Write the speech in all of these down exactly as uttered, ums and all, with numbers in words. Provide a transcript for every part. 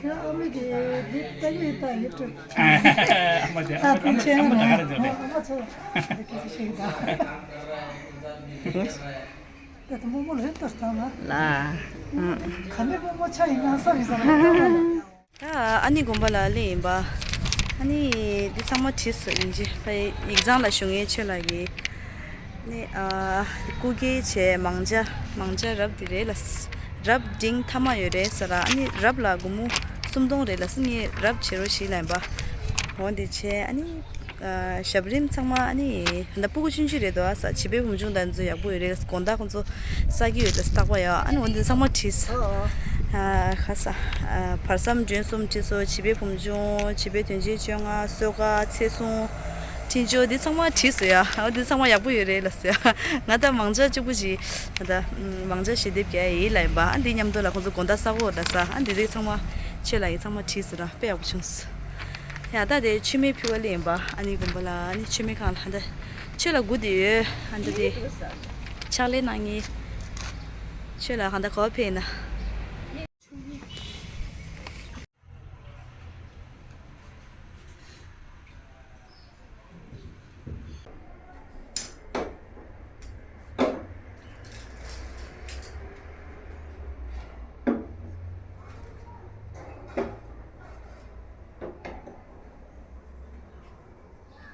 ཁྱོད་ཨ་མ་གི་འདི་ལྟ་གི་ཡོད་ད་ཡོད་དྲ། ཨ་མ་དེ་ཨ་ཨ་མ་ཨ་མ་ད་ག་རེ་འདྲ་རེད། ཨ་མ་ཚོ་འདི་སྐད་ཆ་བཤད་ད། ད་དུང་རྨོ་མོ་རེད་ད་ལྟ་ན། ལ། ཨ། ག་ནས་རྨོ་མོ་ཆགས་ཡིན་ན་བསམ་ཡིན་ས་རེད། ད་ཨ་ནི་དགོན་པ་ལ་སླེབས་ཡིན་པ། ཨ་ནི་འདི་ཚང་མ་བྲིས་སོ་ཡིན་གྱི་ཕ་ཡིག་ཚང་ལ་བཞུགས་མཁན་ཆོས་ལགས་ཀྱིས། ནི་ཨ་སྐུ་སྒེར་བྱས་མང་ཇ་མང་ཇ་རབ་འདི་རེད་ལ། རབ་འབྲིང་ཐ་མ་ཡོད་རེད་ཟེར་ར། ཨ་ནི་རབ་ལ་སྒོར་མོ་སུམ་སྟོང་རེད་ལ་སི་ངས་རབ་བྱེད་རོགས་ཞིག་ལ་ཡིན་པ། འོ་འདི་བྱས་ཨ་ནི། ཨ་ཞབས་རིམ་ཚང་མ་ཨ་ནི་ད་སྤུ་གུ་ཆུང་ཆུང་རེད་དོ། ཨ་ས་བྱིས་པའི་བུམ་ཆུང་དང་ཚོ་ཡག་པོ་ཡོད་རེད། དགོང་དག་ཁོང་ཚོ་ས་གི་ཡོད་ད་སྟག་པ་ཡ། ཨ་ནི་འོ་འདི་ཚང་མ་བྲིས། ཨ་ཁ་ས་ཨ་བར་མཚམས་སྒྲོན་གསུམ་བྲིས་སོ། བྱིས་པའི་བུམ་ཆུང་བྱིས་པའི་དོན་ཆེན་བཅོ་ལྔ་གསོལ་ཁ་ཚེ་སྲུང་འཕྲིན་བཅོལ་འདི་ཚང་མ་བྲིས་སོ་ཡ། འོ་འདི་ཚང་མ་ཡག་པོ་ཡོད་རེད་ལ་སོ་ཡ། ང་ད་མང་ཇ་གཅིག་པུ་ཞིག་ད་མང་ཇ་ཞེ་དེབ་རྒྱག་ཡིན་ལ་ཡིན་པ། ཨ་འདི་མཉམ་དུ་ལ་ཁོང་ཚོ་དགོང་དག་ས་གོ་ལ་ས་ཨ་འདི་རིགས་ཚང་མ་ཆོས་ལ་ཡི་ཚང་མ་བྲིས་སོ་ར། དཔེ་ཡག་པོ་བྱུང་སོ། ཡ་ད་དེ་མཆོད་མེ་ཕུལ་བ་ལེན་པ། ཨ་ནི་དགོན་པ་ལ་ཨ་ནི་མཆོད་མེ་ཁང་ལ་ཧ་ད་ཆོས་ལ་སྒུག་དེ་ཡོད། ཨ་ད་དེ་ཕྱག་ལས་གནང་ངེས། ཆོས་ལ་ཧ་ད་གོ་བ་ཕེ་ན།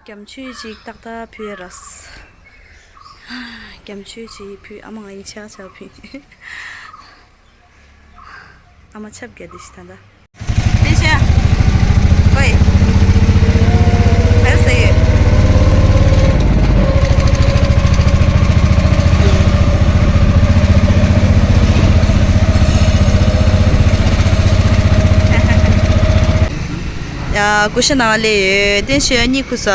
སྐྱབས་མཆོད་ཅིག་ཏག་ཏག་ཕུལ་ཡ་ར། སྐྱབས་མཆོད་ཅིག་ཕུལ། ཨ་མ་ང་ཡི་ཆག་ཆག་ཕུལ། ཨ་མ་ཆབ་རྒྱ་དེ་ཞིག་ད་ད། དེ་ཤ། ཝེ། ཕེར་སེ་ཡོད། ཡ་ཀུ་ཤ་ནང་ལས་ཡོད། དེ་ཤ་གཉིས་ཁུ་ས།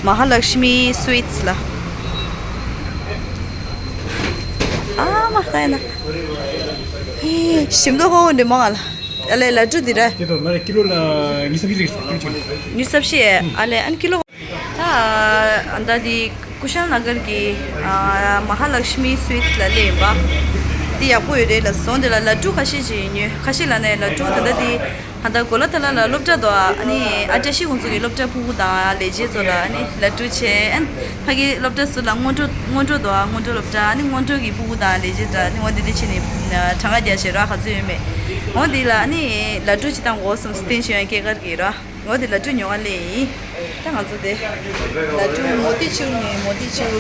མ་ཧཱ་ལཀྵ་མི་སུ་ཝིཊ་ལ། ཨ་མ་ཧ་ཡ་ན། ཧེ་ཞིམ་མདོག་ཧོ་འདི་མ་ང་ལ། ཨ་ལེ་ལ་ཀྲུ་འདི་ར། དེ་དང་མ་རེད་ཀི་ལོ་ལ་ཉི་ཤུ་རྩ་བཞི་རེད་ཀི་ལོ་ཆུང་། ཉི་ཤུ་རྩ་བཞི་ཨ་ལེ་ཨན་ཀི་ལོ། ད་ཨ་ད་འདི་ཀུ་ཤལ་ན་གར་གི་ཨ་མ་ཧཱ་ལཀྵ་མི་སུ་ཝིཊ་ལ་སླེབས་ཡིན་པ། འདི་ཡག་པོ་ཡོད་རེད་ལ་སོང་འདི་ལ་ལ་ཀྲུ་ཁ་ཤས་ཅིག་ཉོས། ཁ་ཤས་ལ་ནས་ལ་ཀྲུ་ད་ལྟ་འདི། ད་ལྟ་གོ་ལ་ཐ་ལ་ལ་སློབ་གྲྭ་དང་ཨ་ནི་ཨ་བཀྲ་ཤིས་ཁོང་ཚོ་གི་སློབ་གྲྭ་ཕྲུ་གུ་དང་ལས་བྱེད་ཚོ་ལ་ཨ་ནི་ལ་ཀྲུ་བྱས། ཨ་ནི་ཕ་གི་སློབ་གྲྭ་ཚོ་ལ་སྔོན་འགྲོ་སྔོན་འགྲོ་དང་སྔོན་འགྲོ་སློབ་གྲྭ། ཨ་ནི་སྔོན་འགྲོ་གི་ཕྲུ་གུ་དང་ལས་བྱེད་དང་ཨ་ནི་འོ་འདི་འདྲ་བྱས་ནས་གྲངས་ཀ་རྒྱག་བྱས་ར་ག་ཚོད་ཡོད་མེད། འོ་འདི་ལ་ཨ་ནི་ལ་ཀྲུ་ཅིག་བཏང་དགོས་སམ་སྟེང་ཤོད་ཡང་སྐྱེས་སྐར་གི་ར། འོ་དེ་ལ་ཀྲུ་ཉོ་ག་སླེབས་ཡིན། ད་ང་ཚོ་དེ་ལ་ཀྲུ་མོ་ཏི་ཅུར་ཉོས། མོ་ཏི་ཅུར།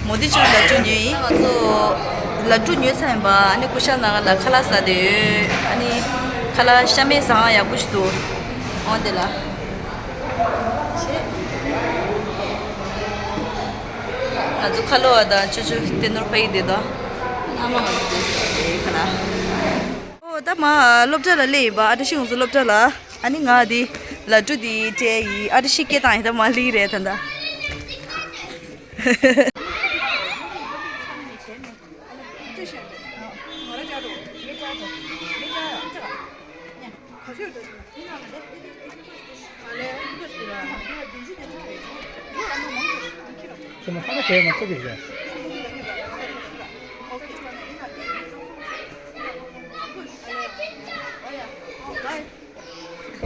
མོ་ཏི་ཅུར་ལ་ཀྲུ་ཉོས་ཡིན། ང་ཚོ་ལ་ཀྲུ་ཉོས་ཚར་ཡིན་པ། ཨ་ནི་ཀུ་ཤ་ནང་ལ་ཁ་ལག་ཟ་བསྡད་ཡོད། ཨ་ནི་ཁ་ལག་ཤ་མེད་ཟ་ཡག་པོ་ཞིག་འདུག་འོ་དེ་ལ། ང་ཚོ་ཁ་ལོ་བ་དང་ཅོ་ཅོ་ཏེ་ནོར་ཕ་ཡི་དེ་དང་། ཨ་མ་ང་ཚོ་དེ་ཟ་བསྡད་ཡོད་ཁ་ལག་འོ་ད་མ་སློབ་གྲྭ་ལ་སླེབས་ཡིན་པ། ཨ་བཀྲ་ཤིས་ང་ཚོ་སློབ་གྲྭ་ལ། ཨ་ནི་ང་དེ་ལ་ཀྲུ་དེ་སྤྲད་ཡིན། ཨ་བཀྲ་ཤིས་སྐད་བཏང་ཡིན། ད་མ་ལི་རེད་ད་ད།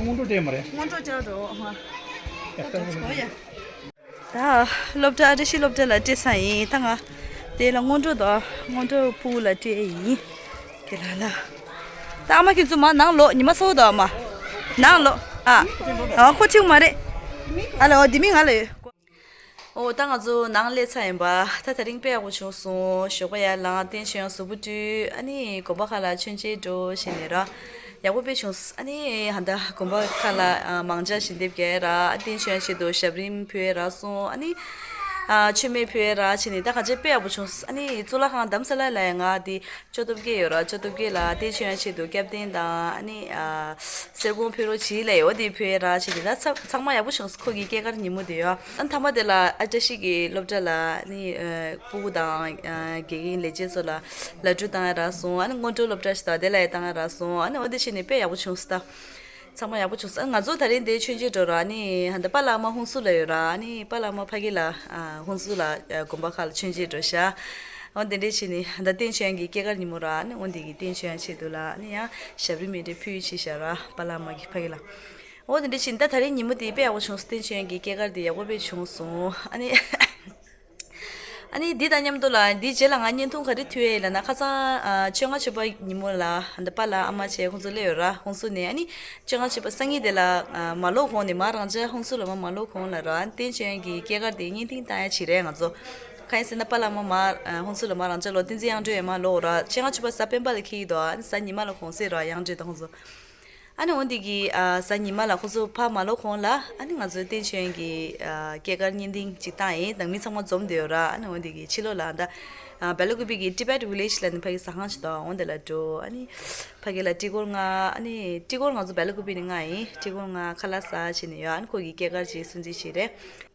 སྔོན་འགྲོ་སྤྲད་མ་རེད། སྔོན་འགྲོ་སྤྲད་འགྲོ། ཧ། ད་ད་ད་ཡ། ད་སློབ་གྲྭ་ཨ་བཀྲ་ཤིས་སློབ་གྲྭ་ལ་སྤྲད་ཚར་ཡིན། ད་ང་དེ་ལ་སྔོན་འགྲོ་དང་སྔོན་འགྲོ་ཕྲུ་གུ་ལ་སྤྲད་ཡིན། དེ་ལ་ལ། ད་ཨ་མ་ཁྱེད་ཚོ་མ་ནང་ལོག་ཉི་མ་ཚོགས་དང་ཨ་མ། ནང་ལོག་ཨ། ཨ་ཁོ་ཁྲིད་མ་རེད། ཨ་ལ་འོ་དེ་མི་ང་ལ་ཡོད། འོ་ད་ང་ཚོ་ནང་སླེབས་ཚར་ཡིན་པ། ད་དེ་རིང་དཔེ་ཡག་པོ་བྱུང་སོང་། ཞོགས་པ་ཡར་ལངས། སྟེང་ཆོས་ཡང་གཟུགས་པོ་བཀྲུས། ཨ་ནི་དགོན་པ་ཁག་ལ་མཆོད་མཇལ་འགྲོ་བྱས་ནས་ར། ཡག་པོ་དཔེ་བྱུང་སོང་། ཨ་ནི་ཧ་ད་དགོན་པ་ཁག་ལ་མང་ཇ་ཞལ་འདེབས་རྒྱག་ར། སྟེང་ཆོས་ཡང་ཆེད་དུ་ཞབས་རིམ་ཕུལ་ར་སོང་། ཨ་ནི་མཆོད་མེ་ཕུལ་ར་བྱས་ནས་ད་ག་ཚོད་དཔེ་ཡག་པོ་བྱུང་སོང་། ཨ་ནི་གཙུག་ལག་ཁང་རྡ་རམ་ས་ལ་ལ་ཡང་ང་དེ་ཅོ་སྟོབས་རྒྱལ་ཡོད་ར། ཅོ་སྟོབས་རྒྱལ་ལ་སྟེང་ཆོས་ཡང་ཆེད་དུ་སྐྱབས་རྟེན་དང་ཨ་ནི་ཨ་གསེར་སྒོང་ཕུལ་རོགས་གྱིས་ལབ་ཡོད། དེ་ཕུལ་ར་བྱས་ཏེ་ད་ཚང་ཚང་མ་ཡག་པོ་བྱུང་སོང་། ཁོ་གི་སྐྱེས་སྐར་ཉིན་མོ་དེ་ཡོད། ཨ་མཐའ་མ་དེ་ལ་ཨ་བཀྲ་ཤིས་ཀྱི་སློབ་གྲྭ་ལ་ཨ་ནི་ཨ་ཕྲུ་གུ་དང་ཨ་དགེ་རྒན་ལས་བྱེད་ཚོ་ལ་ལ་ཀྲུ་བཏང་ཡ་རག་སོང་། ཨ་ནི་སྔོན་འགྲོ་སློབ་གྲྭ་ཞིག་དང་དེ་ལ་ཡ་བཏང་ཡ་རག་སོང་། ཨ་ནི་འོ་དེ་བྱས་ནས་དཔེ་ཡག་པོ་བྱུང་སོང་ད། ཚང་མ་ཡག་པོ་བྱུང་སོང་། ང་ཚོ་ད་རིང་འདིར་མཆོད་མཇལ་འགྲོ་ར། ཨ་ནི་ཧ་ད་པཱ་ལགས་ཨ་མ་ཧུན་སུར་ལ་ཡོད་ར། ཨ་ནི་པཱ་ལགས་ཨ་མ་ཕ་གི་ལ་ཨ་ཧུན་སུར་ལ་ཨ་དགོན་པ་ཁག་ལ་མཆོད་མཇལ་འགྲོ་ཤག་འོ་དེ་འདྲས་བྱས་ནས་ད་སྟེང་ཆོས་ཡང་གི་སྐྱེས་སྐར་ཉིན་མོ་ར། ཨ་ནི་འོ་འདི་གི་སྟེང་ཆོས་ཡང་ཆེད་དུ་ལ་ཨ་ནི་ཡང་ཞབས་རིམ་མེ་འདྲས་ཕུལ་བྱས་ཤག་ར། པཱ་ལགས་ཨ་མ་གི་ཕ་གི་ལ། འོ་དེ་འདྲས་བྱས་ནས་ད་ད་རིང་ཉིན་མོ་དེ་དཔེ་ཡག་པོ་བྱུང་སོང་། སྟེང་ཆོས་ཡང་གི་སྐྱེས་སྐར་དེ་ཡག་པོ་དཔེ་བྱུང་སོང་། ཨ་ནི། ཨ་ནི་འདི་དང་མཉམ་དུ་ལ་འདིའི་རྗེས་ལ་ང་བརྙན་ཐུང་ག་རེ་ཐུག་ཡས་ལབ་ན། ཁ་སང་ཨ་བཅོ་ལྔ་བཅུ་པ་ཉིན་མོ་ལ་འདི་པཱ་ལགས་ཨ་མ་བྱས་ཁོང་ཚོ་སླེབས་ཡོད་ར། ཧུན་སུར་ནས། ཨ་ནི་བཅོ་ལྔ་བཅུ་པ་སང་ཉིན་དེ་ལ་ཨ་མ་ལོག་གོང་ནས། མ་རང་ཅག་ཧུན་སུར་ལ་མ་མ་ལོག་གོང་ལ་ར། ཨ་ནི་སྟེང་ཆོས་ཡང་གི་སྐྱེས་སྐར་དེ་བརྙན་འཕྲིན་བཏང་ཡ་བྱས་རེད་ང་ཚོ། གང་ཡིན་ཟེར་ན་པཱ་ལགས་ཨ་མ་མ་ཨ་ཧུན་སུར་ལ་མ་རང་ཅག་ལོ་བསྟན་འཛིན་དབྱངས་སྒྲོན་ཡང་མ་ལོག་ར། བཅོ་ལྔ་བཅུ་པ་གཟའ་སྤེན་པ་ལ་འཁེལ་གྱི་འདུག་ཨ་ནི་གཟའ་ཉི་མ་ལ་གུང་སེང་ར། དབྱངས་སྒྲོན་དང་ཁོང་ཚོ། ཨ་ནི་འོ་འདི་གི་ཨ་གཟའ་ཉི་མ་ལ་ཁོ་ཚོ་ཕར་མ་ལོག་གོང་ལ། ཨ་ནི་ང་ཚོའི་སྟེང་ཆོས་ཡང་གི་ཨ་སྐྱེས་སྐར་བརྙན་འཕྲིན་ཅིག་བཏང་ཡིན། ནང་མི་ཚང་མ་འཛོམས་བསྡད་ཡོད་ར། ཨ་ནི་འོ་འདི་གི་ཕྱི་ལོགས་ལ་ད་ཨ་སྦེལ་ཀོབ་གི་Tibet Village ལབ་ནི་ཕ་གི་ཟ་ཁང་ཞིག་འདུག་འོ་འདི་ལ་འགྲོ། ཨ་ནི་ཕ་གི་ལ་ཊི་གོར་མངགས། ཨ་ནི་ཊི་གོར་ང་ཚོ་སྦེལ་ཀོབ་ནས་མངགས་ཡིན། ཊི་གོར་མངགས་ཁ་ལག་ཟ་བྱས་ནས་ཡོད། ཨ་ནི་ཁོ་གི་སྐྱེས་སྐར་ཅིག་སྲུང་བརྩི་བྱས་རེད།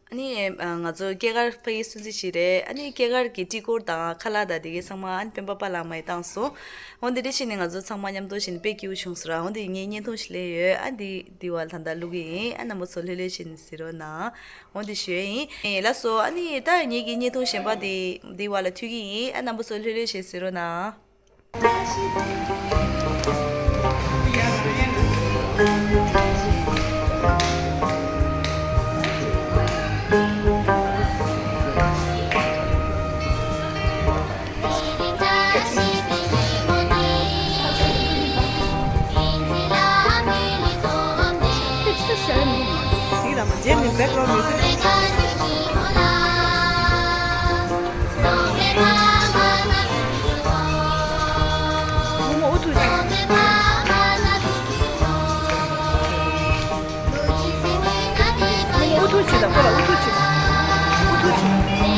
ཨ་ནི་ཨ་ང་ཚོ་སྐྱེས་སྐར་ཕ་གི་སྲུང་བརྩི་བྱས་རེད། ཨ་ནི་སྐྱེས་སྐར་གྱི་ཊི་གོར་དང་ཁ་ལག་དང་དེ་གའི་ཚང་མ་ཨ་ནི་སྤེན་པ་པཱ་ལགས་ཨ་མ་ཡིས་བཏང་སོང་། འོ་འདི་འདྲ་བྱས་ནས་ང་ཚོ་ཚང་མ་མཉམ་དུ་བྱས་ནས་དཔེ་སྐྱིད་པོ་བྱུང་སོང་ར། འོ་འདི་ངས་བརྙན་ཐུང་ཞིག་ལེན་ཡོད། ཨ་འདི་འདི་བར་ལ་ད་ལྟ་བླུག་གི་ཡིན། ཨ་རྣམ་པ་ཚོ་ལྷོད་ལྷོད་བྱས་ནས་གཟིགས་རོགས་གནང་། འོ་འདི་ཞུ་ཡས་ཡིན། ཨེ་ལགས་སོ། ཨ་ནི་ད་ངེད་ཀྱི་བརྙན་ཐུང་གཞན་པ་འདི་འདི་བར་ལ་མཐུད་ཀྱི་ཡིན། ཨ་རྣམ་པ་ཚོ་ལྷོད་ལྷོད་བྱས་གཟིགས་རོགས་གནང་། ཨུ་ཐུག་བྱེད་དང་། ཁོ་ལ་ཨུ་ཐུག་བྱེད་དང་། ཨུ་ཐུག་བྱེད་དང་།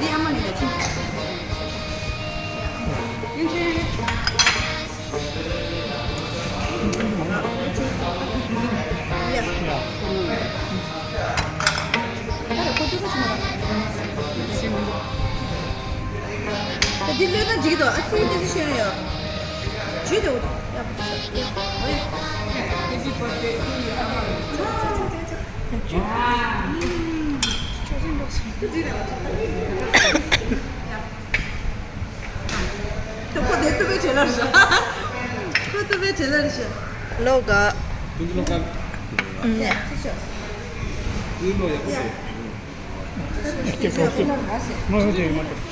འདི་ཨ་མ་ནི་ལ་ཅི། འདི་ལོས་ན་འགྲིག་གི་འདུག་ཨ་ཙི་ཏི་ཙི་ཤོད་ཡོད། ཇུས་དེ་འོ་ཡ། ཁོ་དེ་ཏུ་བའི་བྲེལ་ལ་རེད་ཤག་ཁོ་ཏུ་བའི་བྲེལ་ལ་རེད་ཤག་ལོ་ག་ཀུན་གློག་ག་ཡ། ཀུན་གློག་ཡག་པོ་རེད།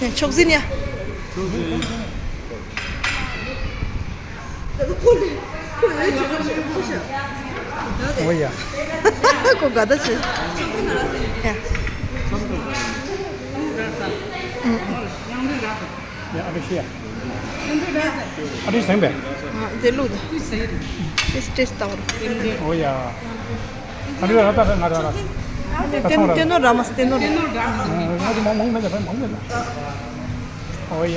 ནས་ཆོག་ཟིན་ཡ། འོ་ཡ། ཁོ་དགའ་ད་ཆེ། ཡ། ཡ་ཨ་ཕི་ཤི་ཡ། ཨ་ཕི་ཟེང་པས། དེ་ལུག་ད། ཏེས་ཏེས་ཏའོ། འོ་ཡ། ཨ་ཕི་ར་ད་ང་ར་ར། ཏེ་ཏེ་ནོ་ར་མ་སི་ཏེ་ནོ་ར། ང་ཚོ་མང་མང་མེད་ད་མང་མེད་ད། འོ་ཡ།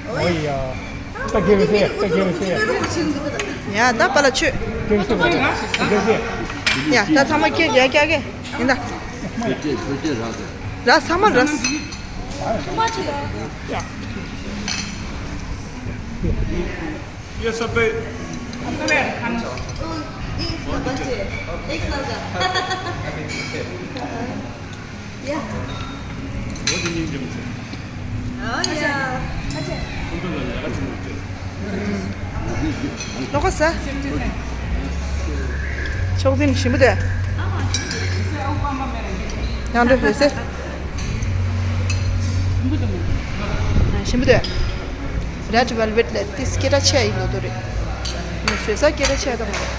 འོ་ཡ། ད་དགེ་བའི་སེ་ད་དགེ་བའི་སེ། ཡ་ད་པ་ལ་ཆུ། དགེ་བའི་སེ་དགེ་བའི་སེ། ཡ་ད་ཚང་མ་ཁྱེད་ཡ་ཀྱ་ཀྱ་ཡིན་ད། ཆོས་ཀྱི་ཆོས་ཀྱི་ར་ཟེར། ར་ཚང་མ་ར། Too much. Yes, a bit. ལོག་ག་ས། ཕྱོགས་འཛིན་ཞིམ་པོ་དེ། ཡང་འགྲོ་ཡོད་ཟེར། ཞིམ་པོ་དེ། Red velvet ལས་ཏི་སྐད་གྲགས་ཆེ་ཡིན་ལོ་དོ་རེད། ངས་བཟོས་ས་སྐད་གྲགས་ཆེ་དང་མ་རེད།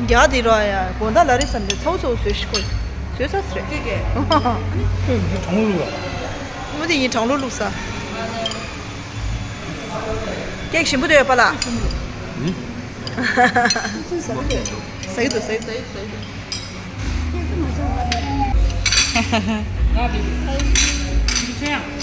རྒྱ་དེ་ར་ཡ་དགོང་དག་ལ་རེ་བསམ་སྟེ་ཚ་བོ་ཚ་བོ་བཟོས་ཤིག་གོ། བཟོས་ས་ཟེར། ཀེ་ཀེ། ཨེ་འདི་གྲང་མོ་བླུགས་ལ། མོ་དེ་ཡིན་གྲང་མོ་བླུགས་ས། ཀེག་ཞིམ་པོ་དེ་ཡོད་པ་ལ། ཟ་གི་འདུག་ཟ་གི་འདུག་ཟ་གི་འདུག་ཟ་གི་འདུག་ཀེག་དེ་མ་ཆགས་པ་རེད། ད་དེ་ཅིག་ཆེ་ཡང་